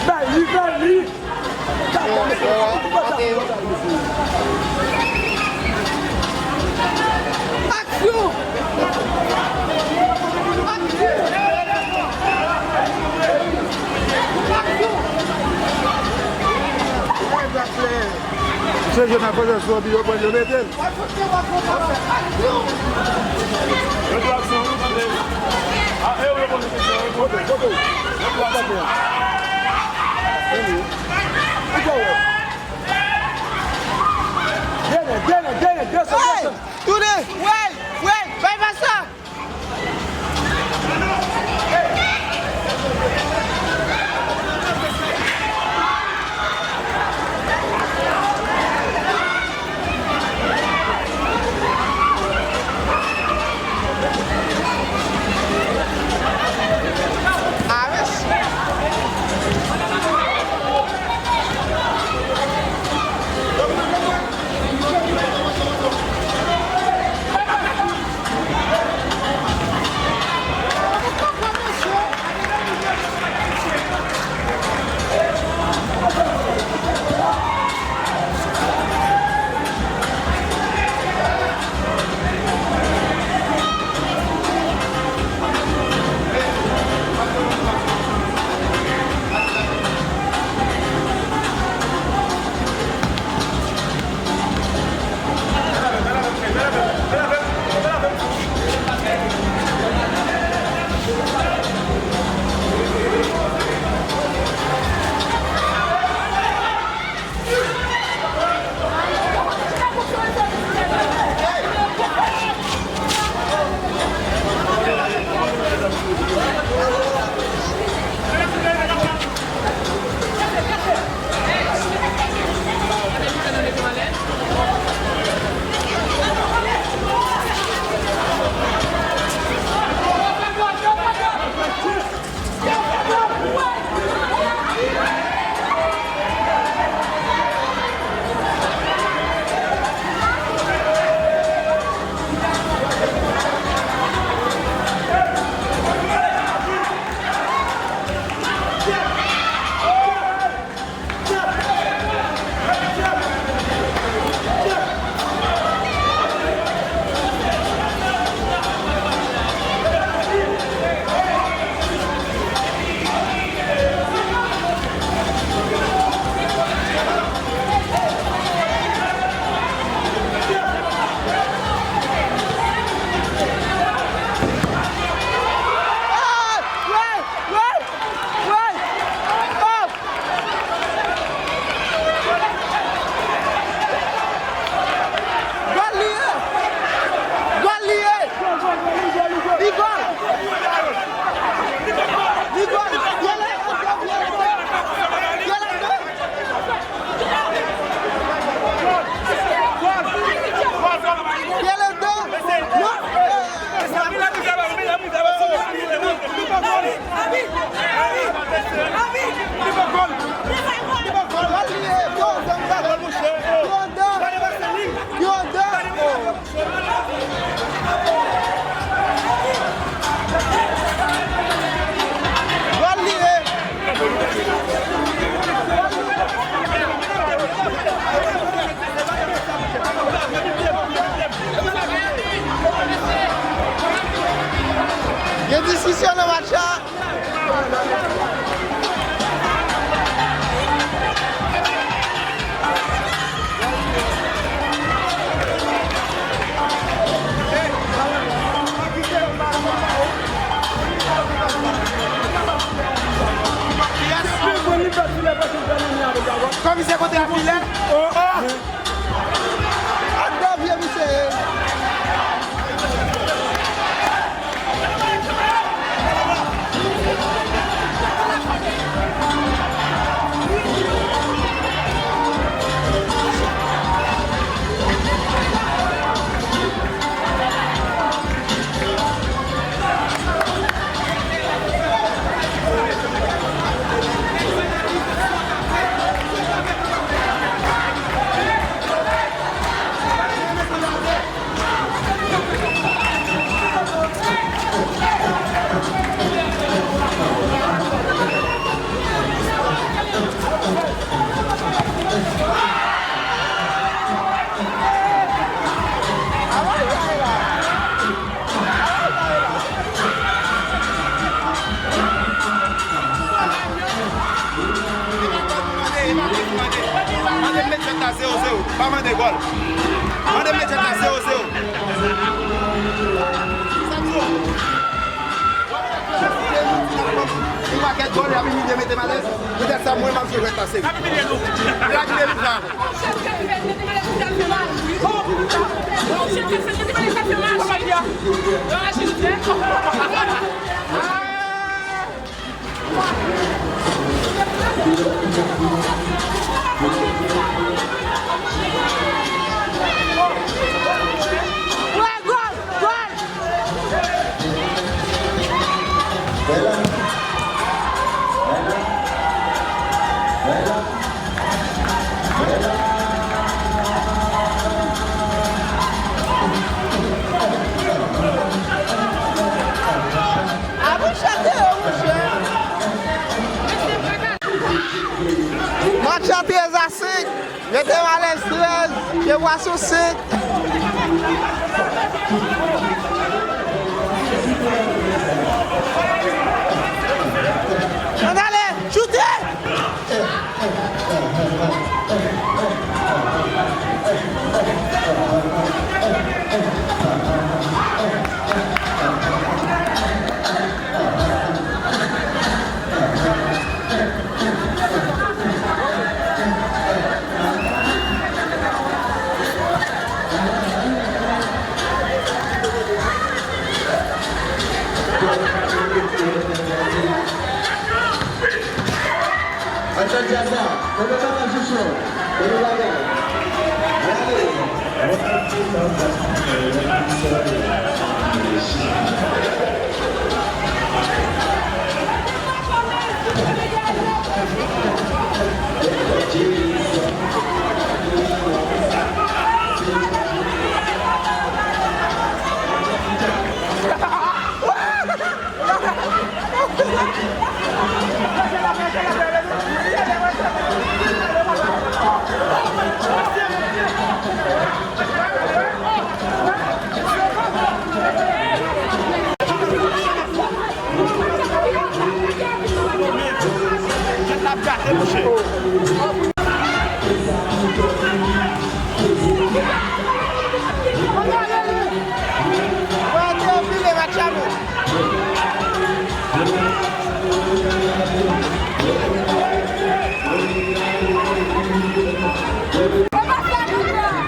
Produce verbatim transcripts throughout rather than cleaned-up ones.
Bay li, bay li. Bon, bon, antre yo. Aksyon! Aksyon! Aksyon! Se jèn ap fè sou yo pran yo mete l. Yo di aksyon, wi, tande. A, e ou yo poze kesyon, wi, poze. Kote, kote? Yo di aksyon. Kote ou? Dene, dene, dene, desann, desann. Tounen! Wey! Wey! Bay pa sa! Gòl li ye! Gòl li ye! Li gòl! Li gòl! Pyele! Pyele de! Pyele de! Non! Gen diskisyon nan match la. Kòm se kote a filè. Ak Davye misye ye. Zewo zewo. Pa mande gòl. Mande Medjed la zewo zewo. Sa di w? Yon pakèt gòl, y ap imilye Metemalès. Poutèt sa, mwen, m ap jwe jwèt la seri. N a kite li sa. Match la trèz a senk. Metemalès trèz, Pyebwa sou senk. Ann ale, choute! Ann chante djaz la. Kote bagay Joujou? Kote bagay? Ale!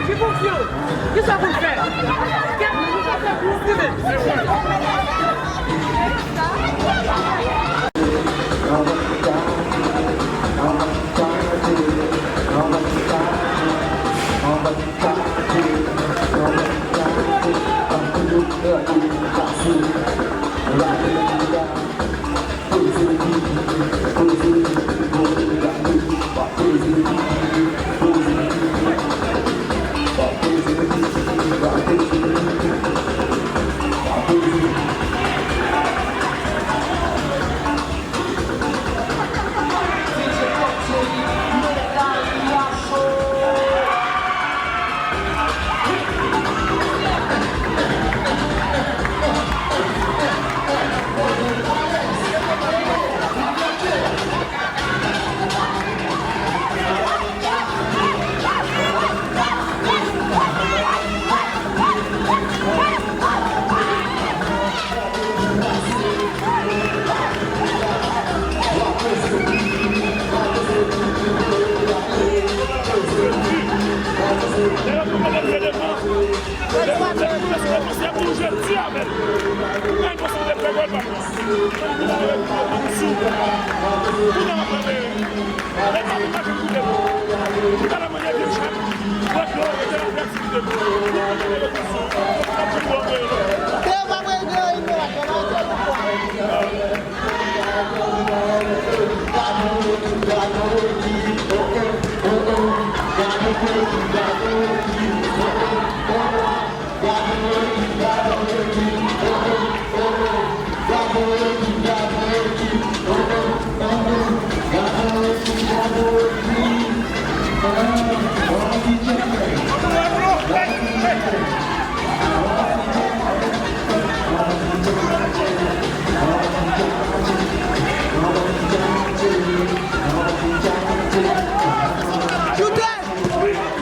Ki pou fè? Kisa pou l fè? Kèt, kisa fè pou l fè? Choute!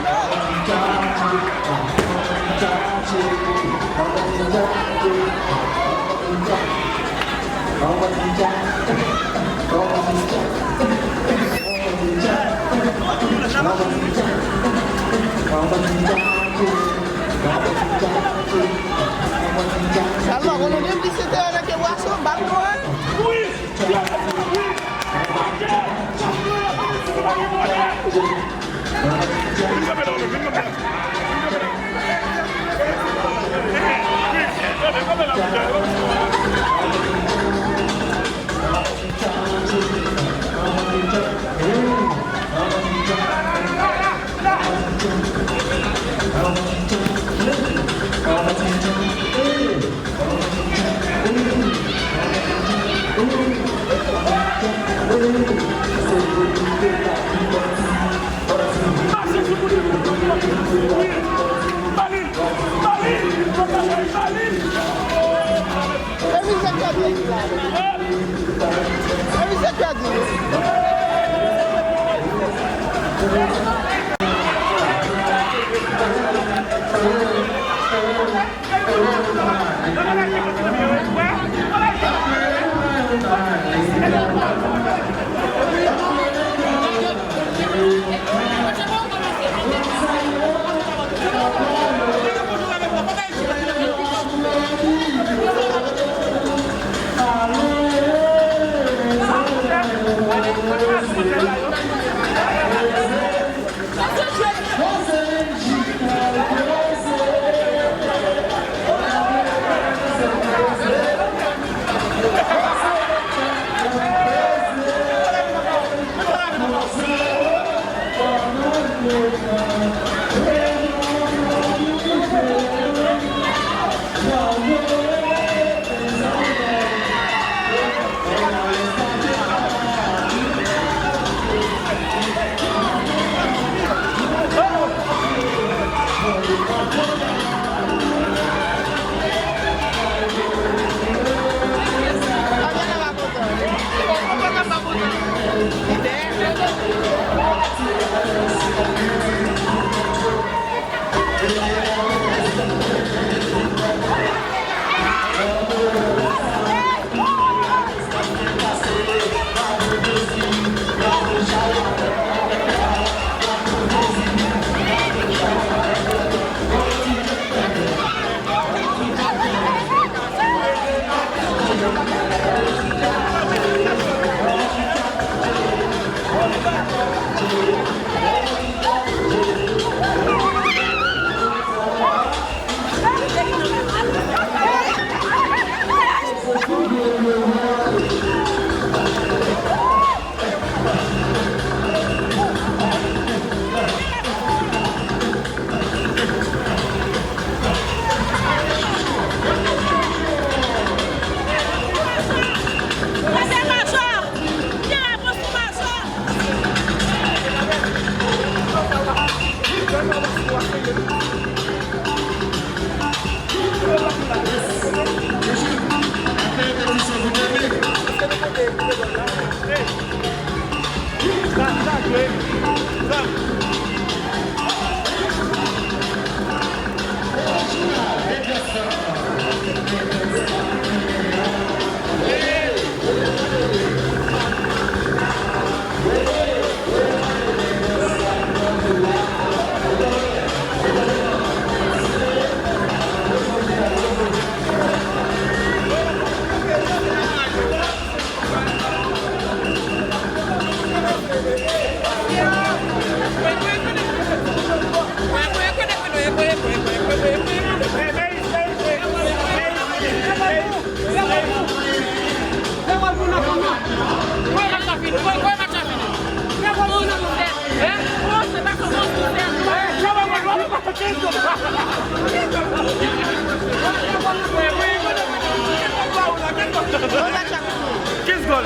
Kenz gòl.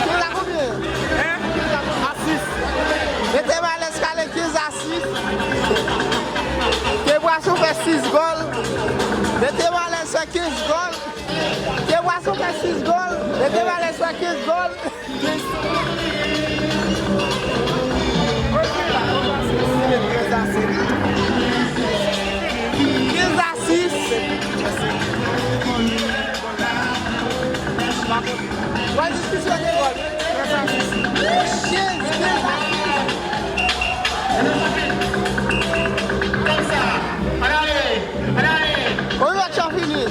Kenz a konbyen? Hein? A sis. Mete Valens Kale kenz a sis. Ke Bwason fè sis gòl. Mete Valens fè kenz gòl. Ke Bwason fè sis gòl. Mete Valens fè kenz gòl. Kenz a sis. Wè diskisyon de gòl. Kenz, kenz a sis. Konbyen match lan fini?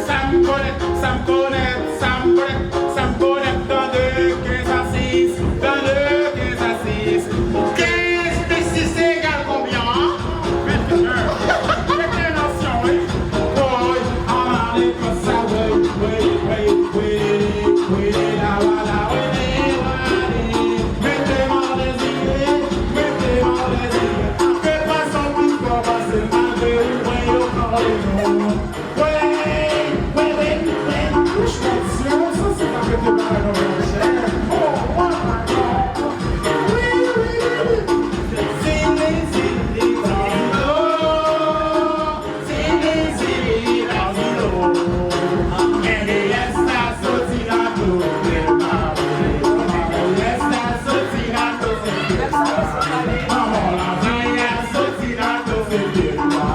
Sa m konèt, sa m konèt, sa m konèt, sa m konèt, trannde, kenz a sis, trannde, kenz a sis. Kenz plis sis egal konbyen? Mete lansyon, wi. Woy, ann ale konsa, woy, woy, woy, woy, woy, la, wa, la, woy, woy, woy. Mete m alèz, mete m alèz. Ke fason pou kòmanse, malgre ou wè yo kòre nou. Wey, wey, wey, wey, wouch, mon Dieu, sa se pa mete bagay nan monchè. Oh, oh my God. Wi, wi, wi, wi. Zili, zili, zilo. Zili, zili, zilo. N D S la soti nan tou, yes la soti nan tou. Manman la, zili la soti nan tou, se pye nwa.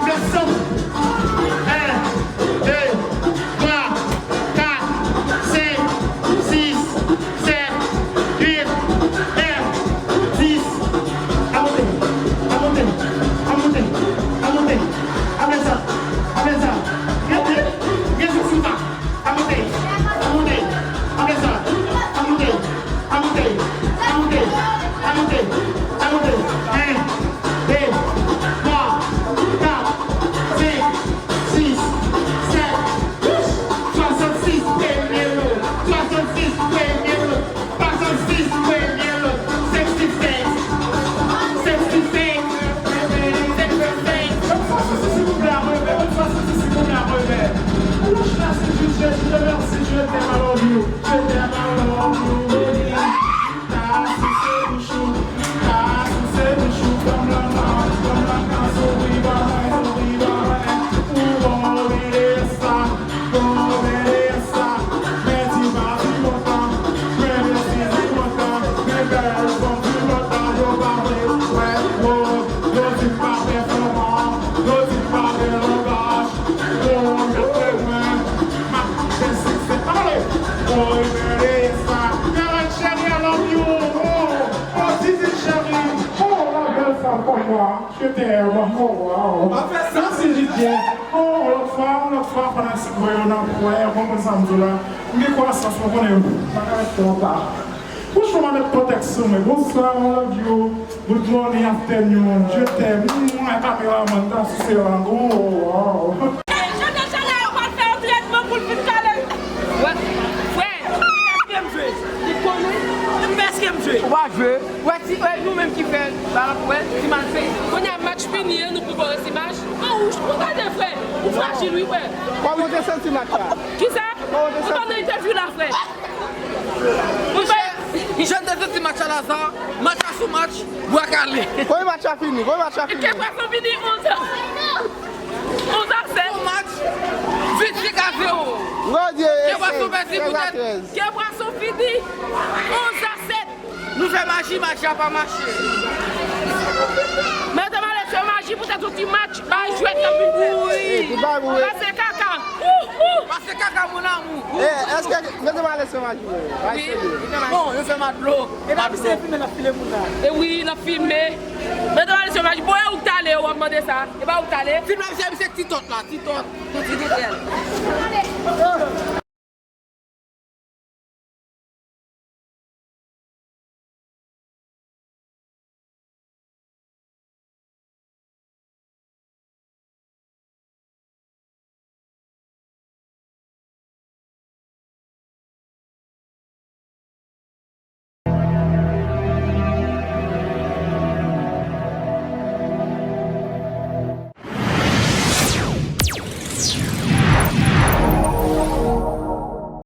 Descend. Un, deux, trois, quatre, cinq, six, sept, huit, neuf, dix. A monte, a monte, a monte, a monte. Apre sa, apre sa. Rete, rete sou sa. A monte, a monte. Apre sa, a monte, a monte, a monte, a monte, a monte. Un, deux, trois, quatre, cinq, six, sept, huit, soixante-six, premye lo, soixante-six, premye lo, soixante-six, premye lo, sixty-six, sixty-six, sixty-six. Yon fwa sou sisi pou blan mwen, yon fwa sou sisi pou blan mwen. Wouch la, se Jezi, Jezi, mèsi, je t'aime, I love you, je t'aime, I love you, baby. Alright, chérie, I love you. Oh, oh, Zizi chérie. Oh, la belle femme comme moi. Je t'aime. Oh, wow. Merci, Didier. Oh, lòt fwa, lòt fwa, pandan si mwen yo nan pwè, konprann sa m di la. M gen kwasans, mwen konnen yo. Bagay twò ta. Franchman, mwen met kontèks sou mwen. Bonsoir, I love you. Good morning, afternoon. Je t'aime. Mwen, kameramann, ta sou se lang. Oh, wow. Jan de chalè yo pral fè yon tretman pou l fin kale. Wè, frè, m pèske m jwe. Li konnen, m pèske m jwe. Ou pa jwe. Wè, ti, wè, nou menm ki fè, ba, wè, ti mal fè. Kounye a match fini, an, nou pou wè ti match. An wouj, ou gade, frè. Ou frajil, wi, frè. Kòman w te santi match la? Kisa? Kòman w te santi? Ou pa nan entèvyou la, frè. Ou pa Jèn te santi match la, Laza. Match la sou match. Bwa kale. Kòman match la fini? Kòman match la fini? Kè Pwason fini onz a, onz a sèt. Yon match, vennsenk a zewo. Mon Dieu, Kè Pwason pèdi poutèt. Kè Pwason fini onz a sèt. Nou fè maji, maji a pa mache. Medam, ale fè maji poutèt yon ti match, bay jwèt nan vin fè. Wi. Pase kaka. Ou, ou. Pase kaka, mon amour. Eh, èske, medam, ale fè maji, wi. Wi. Bon, yo fè madlo. E pa misye filme l ap file moun la. E wi, l ap filme. Medam, ale fè maji. Bon, e ou k t ale, w ap mande sa. E pa ou k t ale. Fim la, misye, misye ti tòt la, ti tòt. Ti tòt.